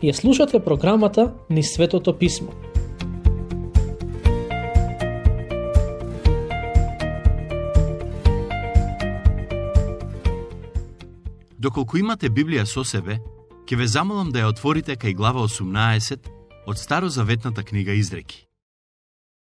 Ја слушате програмата Низ Светото Писмо. Доколку имате Библија со себе, ќе ве замолам да ја отворите кај глава 18 од Старозаветната книга Изреки.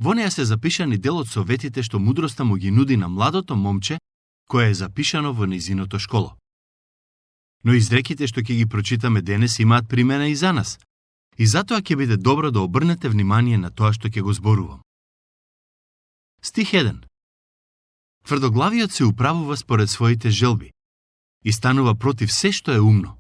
Во неја се запишани дел од советите што мудроста му ги нуди на младото момче, кое е запишано во нејзиното школо. Но изреките што ќе ги прочитаме денес имаат примена и за нас, и затоа ќе биде добро да обрнете внимание на тоа што ќе го зборувам. Стих 1. Тврдоглавиот се управува според своите желби и станува против се што е умно.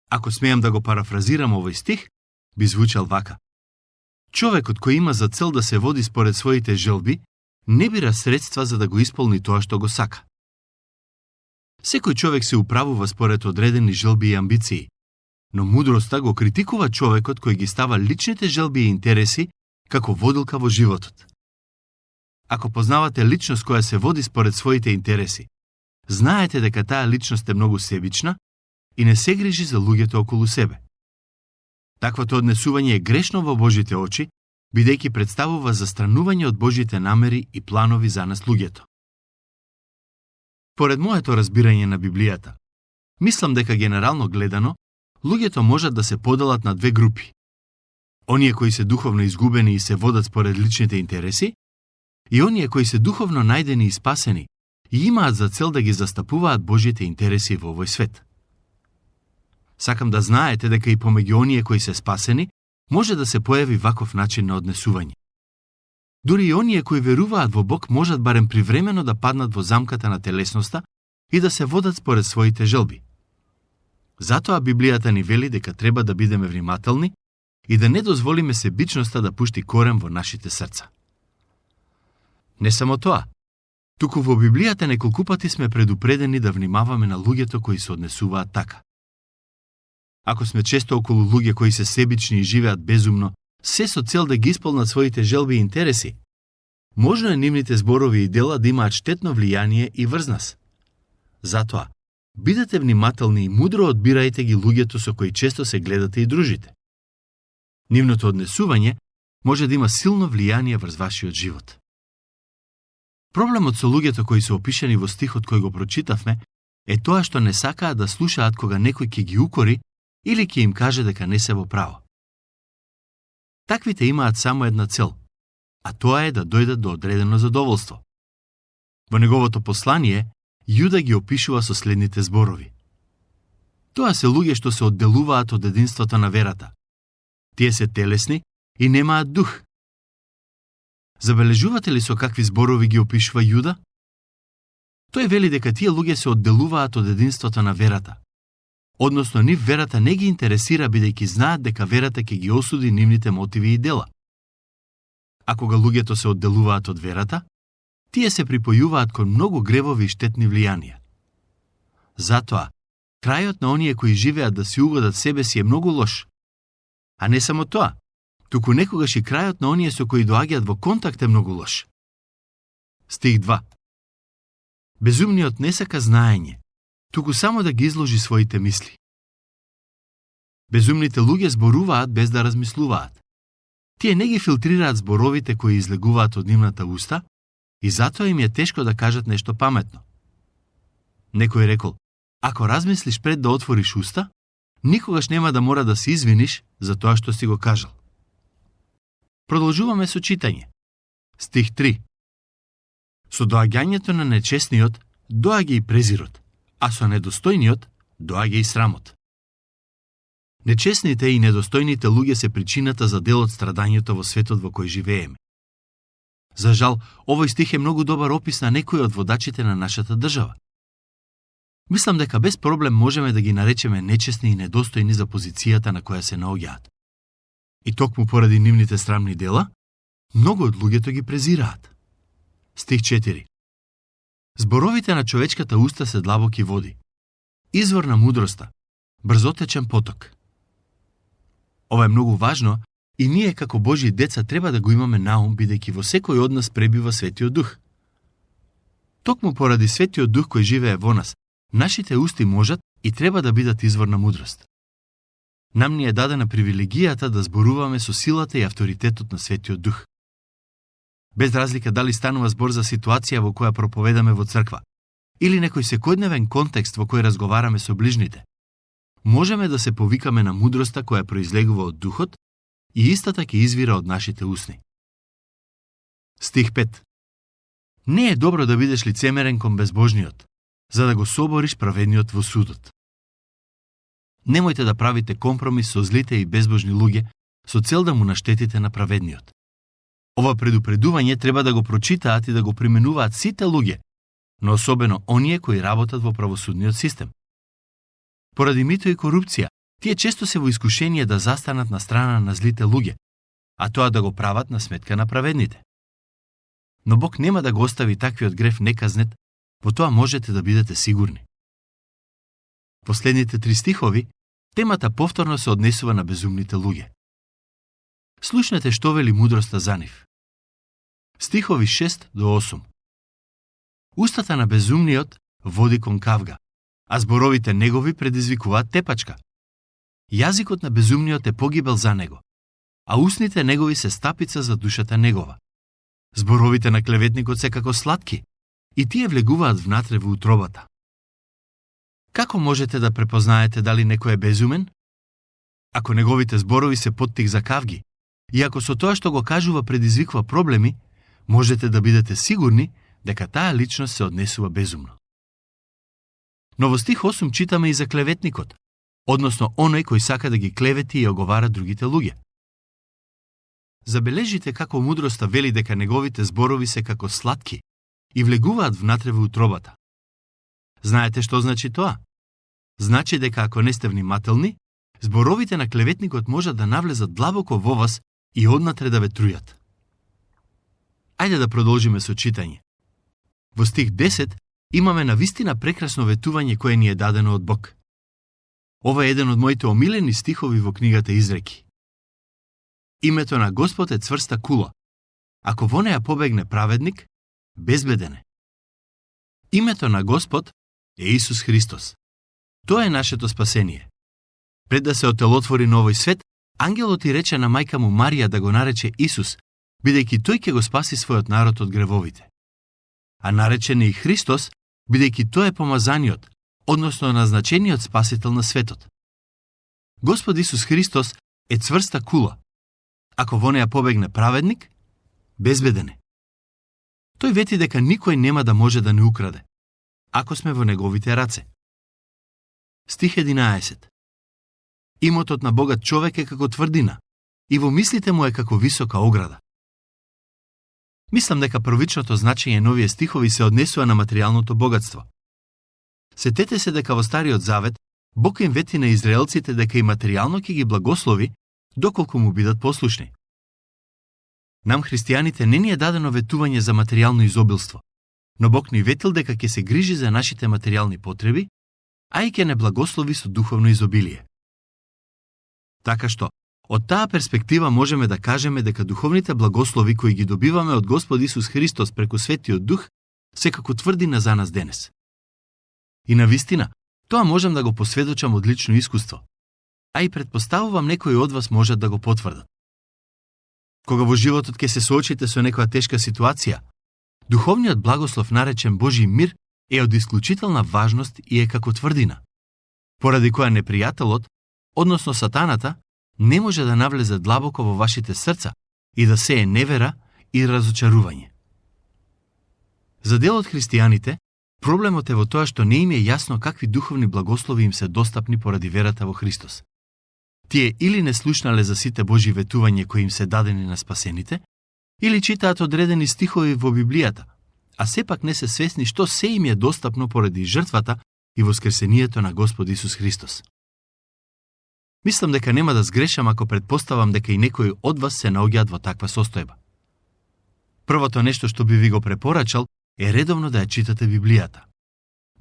Ако смеам да го парафразирам овој стих, би звучал вака. Човекот кој има за цел да се води според своите желби, не бира средства за да го исполни тоа што го сака. Секој човек се управува според одредени желби и амбиции, но мудроста го критикува човекот кој ги става личните желби и интереси како водилка во животот. Ако познавате личност која се води според своите интереси, знаете дека таа личност е многу себична и не се грижи за луѓето околу себе. Таквото однесување е грешно во Божите очи, бидејќи представува застранување од Божите намери и планови за нас луѓето. Поред моето разбирање на Библијата, мислам дека генерално гледано, луѓето можат да се поделат на две групи. Оние кои се духовно изгубени и се водат според личните интереси, и оние кои се духовно најдени и спасени и имаат за цел да ги застапуваат Божите интереси во овој свет. Сакам да знаете дека и помеѓу оние кои се спасени, може да се појави ваков начин на однесување. Дури и оние кои веруваат во Бог можат барем привремено да паднат во замката на телесноста и да се водат според своите желби. Затоа Библијата ни вели дека треба да бидеме внимателни и да не дозволиме себичноста да пушти корен во нашите срца. Не само тоа, туку во Библијата неколку пати сме предупредени да внимаваме на луѓето кои се однесуваат така. Ако сме често околу луѓе кои се себични и живеат безумно, се со цел да ги исполнат своите желби и интереси, можно е нивните зборови и дела да имаат штетно влијание и врз нас. Затоа, бидете внимателни и мудро одбирајте ги луѓето со кои често се гледате и дружите. Нивното однесување може да има силно влијание врз вашиот живот. Проблемот со луѓето кои се опишани во стихот кој го прочитавме е тоа што не сакаат да слушаат кога некој ќе ги укори или ќе им каже дека не се во право. Таквите имаат само една цел, а тоа е да дојдат до одредено задоволство. Во неговото послание, Јуда ги опишува со следните зборови. Тоа се луѓе што се одделуваат од единството на верата. Тие се телесни и немаат дух. Забележувате ли со какви зборови ги опишува Јуда? Тој вели дека тие луѓе се одделуваат од единството на верата. Односно, нив верата не ги интересира бидејќи знаат дека верата ќе ги осуди нивните мотиви и дела. А кога луѓето се одделуваат од верата, тие се припојуваат кон многу гревови и штетни влијанија. Затоа, крајот на оние кои живеат да си угодат себе си е многу лош. А не само тоа, туку некогаш и крајот на оние со кои доаѓаат во контакт е многу лош. Стих 2. Безумниот не сака знаење, туку само да ги изложи своите мисли. Безумните луѓе зборуваат без да размислуваат. Тие не ги филтрираат зборовите кои излегуваат од нивната уста и затоа им е тешко да кажат нешто паметно. Некој рекол, ако размислиш пред да отвориш уста, никогаш нема да мора да се извиниш за тоа што си го кажал. Продолжуваме со читање. Стих 3. Со доаѓањето на нечестниот доаѓа и презирот, а со недостојниот доаѓа и срамот. Нечестните и недостојните луѓе се причината за дел од страдањето во светот во кој живееме. За жал, овој стих е многу добар опис на некои од водачите на нашата држава. Мислам дека без проблем можеме да ги наречеме нечестни и недостојни за позицијата на која се наоѓаат. И токму поради нивните срамни дела, многу од луѓето ги презираат. Стих 4. Зборовите на човечката уста се длабоки води. Извор на мудроста, брзотечен поток. Ова е многу важно и ние како Божји деца треба да го имаме на ум, бидејќи во секој од нас пребива Светиот Дух. Токму поради Светиот Дух кој живее во нас, нашите усти можат и треба да бидат извор на мудрост. Нам ни е дадена привилегијата да зборуваме со силата и авторитетот на Светиот Дух. Без разлика дали станува збор за ситуација во која проповедаме во црква, или некој секојдневен контекст во кој разговараме со ближните, можеме да се повикаме на мудроста која произлегува од Духот и истата ќе извира од нашите усни. Стих 5. Не е добро да бидеш лицемерен кон безбожниот, за да го собориш праведниот во судот. Немојте да правите компромис со злите и безбожни луѓе со цел да му наштетите на праведниот. Ова предупредување треба да го прочитаат и да го применуваат сите луѓе, но особено оние кои работат во правосудниот систем. Поради мито и корупција, тие често се во искушение да застанат на страна на злите луѓе, а тоа да го прават на сметка на праведните. Но Бог нема да го остави таквиот греф неказнет, по тоа можете да бидете сигурни. Последните 3 стихови, темата повторно се однесува на безумните луѓе. Слушнете што вели мудроста за нив. Стихови 6 до 8. Устата на безумниот води кон кавга, а зборовите негови предизвикуваат тепачка. Јазикот на безумниот е погибел за него, а устните негови се стапица за душата негова. Зборовите на клеветникот се како сладки, и тие влегуваат внатре во утробата. Како можете да препознаете дали некој е безумен? Ако неговите зборови се поттик за кавги, и ако со тоа што го кажува предизвиква проблеми, можете да бидете сигурни дека таа личност се однесува безумно. Но во стих 8 читаме и за клеветникот, односно оној кој сака да ги клевети и оговара другите луѓе. Забележите како мудроста вели дека неговите зборови се како сладки и влегуваат внатре во утробата. Знаете што значи тоа? Значи дека ако не сте внимателни, зборовите на клеветникот можат да навлезат длабоко во вас и однатре да ве трујат. Ајде да продолжиме со читање. Во стих 10 имаме навистина прекрасно ветување кое ни е дадено од Бог. Ова е еден од моите омилени стихови во книгата Изреки. Името на Господ е цврста кула. Ако во неја побегне праведник, безбеден е. Името на Господ е Исус Христос. Тоа е нашето спасение. Пред да се отелотвори на овој свет, ангелот и рече на мајка му Марија да го нарече Исус, бидејќи тој ќе го спаси својот народ од гревовите. А наречен е и Христос, бидејќи тој е помазаниот, односно назначениот спасител на светот. Господ Исус Христос е цврста кула. Ако во неја побегне праведник, безбеден е. Тој вети дека никој нема да може да не украде, ако сме во неговите раце. Стих 11. Имотот на богат човек е како тврдина, и во мислите му е како висока ограда. Мислам дека првичното значење на овие стихови се однесува на материјалното богатство. Сетете се дека во Стариот Завет Бог им вети на израелците дека и материјално ќе ги благослови доколку му бидат послушни. Нам христијаните не ни е дадено ветување за материјално изобилство, но Бог ни ветил дека ќе се грижи за нашите материјални потреби, а и ќе не благослови со духовно изобилие. Така што, од таа перспектива можеме да кажеме дека духовните благослови кои ги добиваме од Господ Исус Христос преку Светиот Дух се како тврдина за нас денес. И навистина, тоа можам да го посведочам од лично искуство, а и предпоставувам некои од вас можат да го потврдат. Кога во животот ќе се соочите со некоја тешка ситуација, духовниот благослов наречен Божи мир е од исклучителна важност и е како тврдина, поради која непријателот, односно сатаната, не може да навлезе длабоко во вашите срца и да сее невера и разочарување. За дел од христијаните, проблемот е во тоа што не им е јасно какви духовни благослови им се достапни поради верата во Христос. Тие или не слушнале за сите Божи ветувања кои им се дадени на спасените, или читаат одредени стихови во Библијата, а сепак не се свесни што се им е достапно поради жртвата и воскресението на Господ Исус Христос. Мислам дека нема да сгрешам ако предпоставам дека и некои од вас се наоѓаат во таква состојба. Првото нешто што би ви го препорачал е редовно да ја читате Библијата,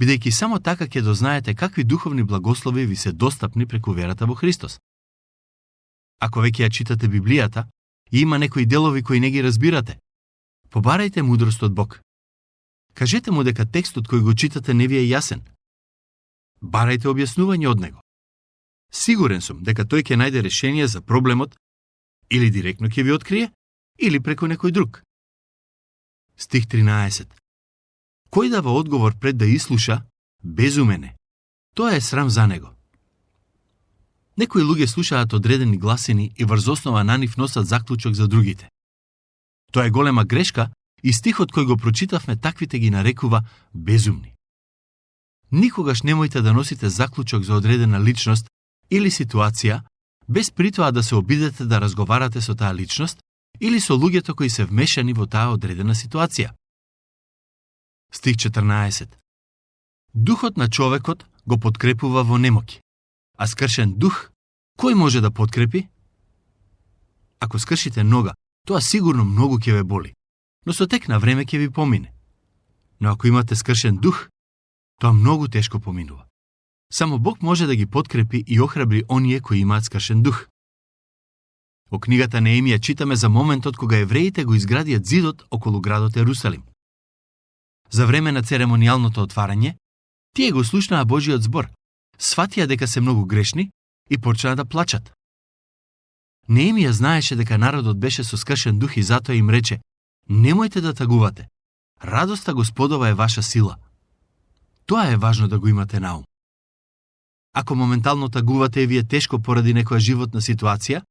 бидејќи само така ќе дознаете какви духовни благослови ви се достапни преку верата во Христос. Ако веќе ја читате Библијата и има некои делови кои не ги разбирате, побарајте мудрост од Бог. Кажете му дека текстот кој го читате не ви е јасен. Барајте објаснување од него. Сигурен сум дека тој ќе најде решение за проблемот или директно ќе ви открие, или преку некој друг. Стих 13. Кој дава одговор пред да ислуша, безумен е. Тоа е срам за него. Некои луѓе слушаат одредени гласини и врз основа на нив носат заклучок за другите. Тоа е голема грешка и стихот кој го прочитавме таквите ги нарекува безумни. Никогаш немојте да носите заклучок за одредена личност или ситуација, без притоа да се обидете да разговарате со таа личност или со луѓето кои се вмешани во таа одредена ситуација. Стих 14. Духот на човекот го подкрепува во немоќ, а скршен дух, кој може да подкрепи? Ако скршите нога, тоа сигурно многу ќе ве боли, но со тек на време ќе ви помине. Но ако имате скршен дух, тоа многу тешко поминува. Само Бог може да ги подкрепи и охрабри оние кои имаат скршен дух. Во книгата Неемија читаме за моментот кога евреите го изградиат зидот околу градот Ерусалим. За време на церемонијалното отварање, тие го слушнаа Божиот збор, сфатија дека се многу грешни и почнаа да плачат. Неемија знаеше дека народот беше со скршен дух и затоа им рече: немојте да тагувате. Радоста Господова е ваша сила. Тоа е важно да го имате на ум. Ако моментално тагувате и ви е тешко поради некоја животна ситуација,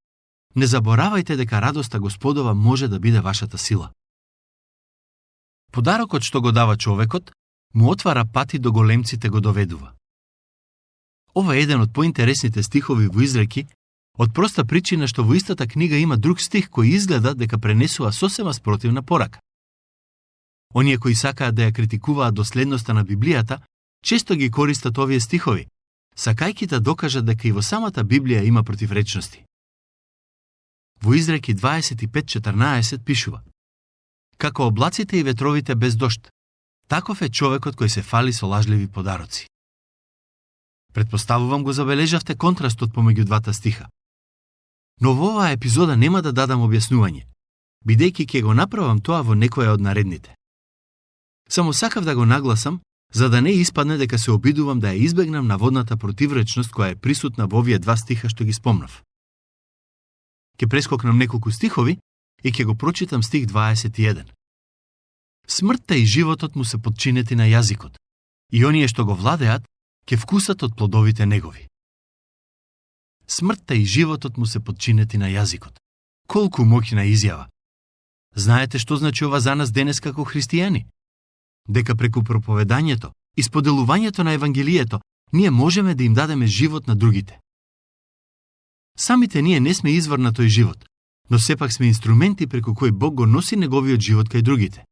не заборавајте дека радоста Господова може да биде вашата сила. Подарокот што го дава човекот, му отвара пати до големците го доведува. Ова е еден од поинтересните стихови во Изреки, од проста причина што во истата книга има друг стих кој изгледа дека пренесува сосема спротивна порака. Оние кои сакаат да ја критикуваат доследноста на Библијата, често ги користат овие стихови, сакајќи да докажат дека и во самата Библија има противречности. Во Изреки 25:14 пишува: како облаците и ветровите без дожд, таков е човекот кој се фали со лажливи подароци. Предпоставувам го забележавте контрастот помеѓу двата стиха. Но во оваа епизода нема да дадам објаснување, бидејќи ќе го направам тоа во некоја од наредните. Само сакав да го нагласам, за да не испадне дека се обидувам да ја избегнам наводната противречност која е присутна во овие два стиха што ги спомнав. Ќе прескокнам неколку стихови и ќе го прочитам стих 21. Смртта и животот му се подчинети на јазикот, и оние што го владеат, ќе вкусат од плодовите негови. Смртта и животот му се подчинети на јазикот. Колку моќна изјава! Знаете што значи ова за нас денес како христијани? Дека преку проповедањето и споделувањето на Евангелието, ние можеме да им дадеме живот на другите. Самите ние не сме извор на тој живот, но сепак сме инструменти преку кои Бог го носи неговиот живот кај другите.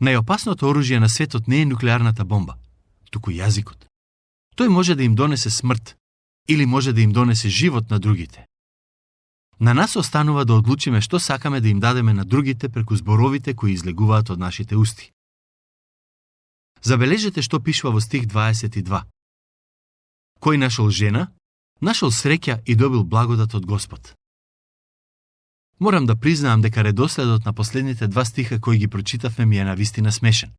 Најопасното оружје на светот не е нуклеарната бомба, туку јазикот. Тој може да им донесе смрт или може да им донесе живот на другите. На нас останува да одлучиме што сакаме да им дадеме на другите преку зборовите кои излегуваат од нашите усти. Забележете што пишува во стих 22. Кој нашол жена, нашол среќа и добил благодат од Господ. Морам да признаам дека редоследот на последните два стиха кои ги прочитавме ми е навистина смешен.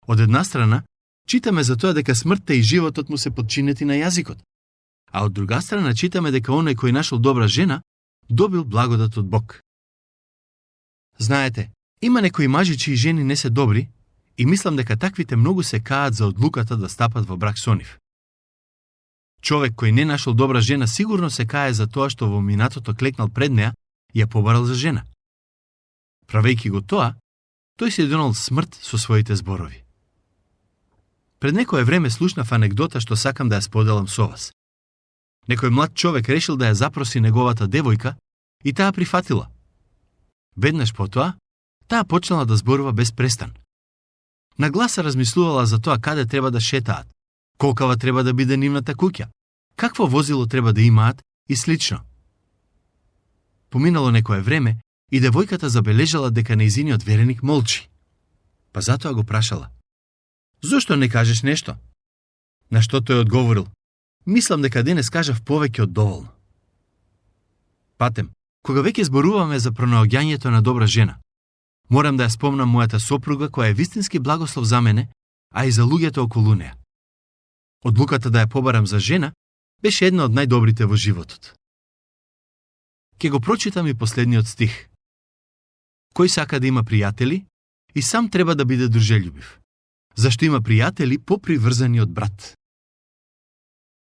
Од една страна, читаме за тоа дека смртта и животот му се подчинети на јазикот, а од друга страна читаме дека оној кој нашол добра жена, добил благодат од Бог. Знаете, има некои мажи чии жени не се добри и мислам дека таквите многу се каат за одлуката да стапат во брак со нив. Човек кој не нашол добра жена сигурно се кае за тоа што во минатото клекнал пред неа и ја побарал за жена. Правејќи го тоа, тој се донал смрт со своите зборови. Пред некое време слушнав анегдота што сакам да ја споделам со вас. Некој млад човек решил да ја запроси неговата девојка и таа прифатила. Веднаш потоа, таа почнала да зборува без престан. На гласа размислувала за тоа каде треба да шетаат, колкава треба да биде нивната куќа, какво возило треба да имаат и слично. Поминало некое време и девојката забележала дека нејзиниот вереник молчи. Па затоа го прашала: зошто не кажеш нешто? На што тој одговорил: мислам дека денес кажав повеќе од доволно. Патем, кога веќе зборуваме за пронаоѓањето на добра жена, морам да ја спомнам мојата сопруга која е вистински благослов за мене, а и за луѓето околу неа. Одлуката да ја побарам за жена беше една од најдобрите во животот. Ке го прочитам и последниот стих. Кој сака да има пријатели, и сам треба да биде дружелюбив, зашто има пријатели поприврзани од брат.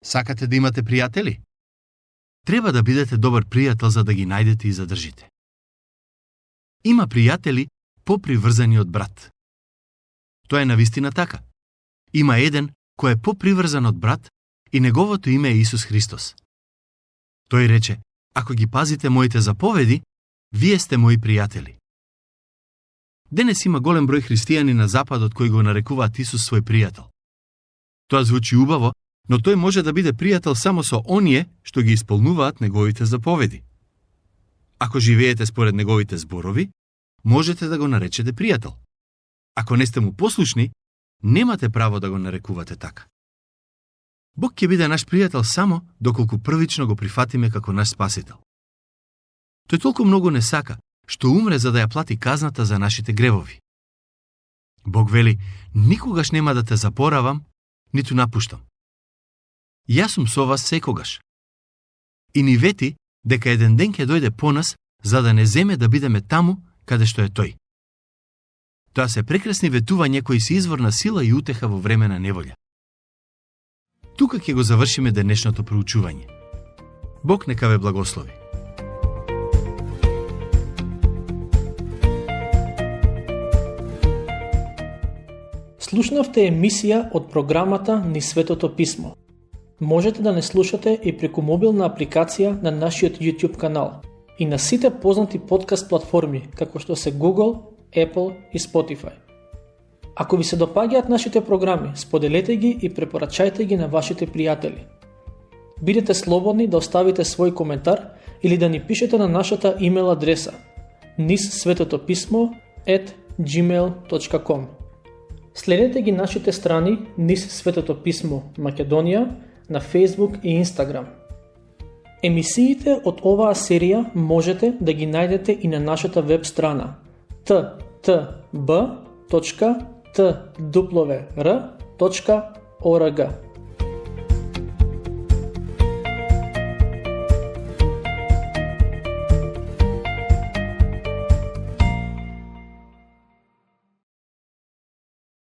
Сакате да имате пријатели? Треба да бидете добар пријател за да ги најдете и задржите. Има пријатели поприврзани од брат. Тоа е навистина така. Има еден кој е поприврзан од брат и неговото име е Исус Христос. Тој рече, ако ги пазите моите заповеди, вие сте мои пријатели. Денес има голем број христијани на Западот кои го нарекуваат Исус свој пријател. Тоа звучи убаво, но тој може да биде пријател само со оние што ги исполнуваат неговите заповеди. Ако живеете според неговите зборови, можете да го наречете пријател. Ако не сте му послушни, немате право да го нарекувате така. Бог ќе биде наш пријател само доколку првично го прифатиме како наш спасител. Тој толку многу не сака, што умре за да ја плати казната за нашите гревови. Бог вели, никогаш нема да те запоравам, ниту напуштам. Јас сум со вас секогаш. И ни вети дека еден ден ќе дојде по нас, за да не земе да бидеме таму каде што е тој. Тоа се прекрасни ветувања кои се извор на сила и утеха во време на неволја. Тука ќе го завршиме денешното проучување. Бог нека ве благослови. Слушнавте емисија од програмата Низ Светото Писмо. Можете да не слушате и преку мобилна апликација на нашиот YouTube канал и на сите познати подкаст платформи, како што се Google, Apple и Spotify. Ако ви се допаѓаат нашите програми, споделете ги и препорачајте ги на вашите пријатели. Бидете слободни да оставите свој коментар или да ни пишете на нашата имейл адреса nizsvetopismo@gmail.com. Следете ги нашите страни Низ Светото Писмо Македонија на Facebook и Instagram. Емисиите од оваа серија можете да ги најдете и на нашата веб страна ttb.twr.org.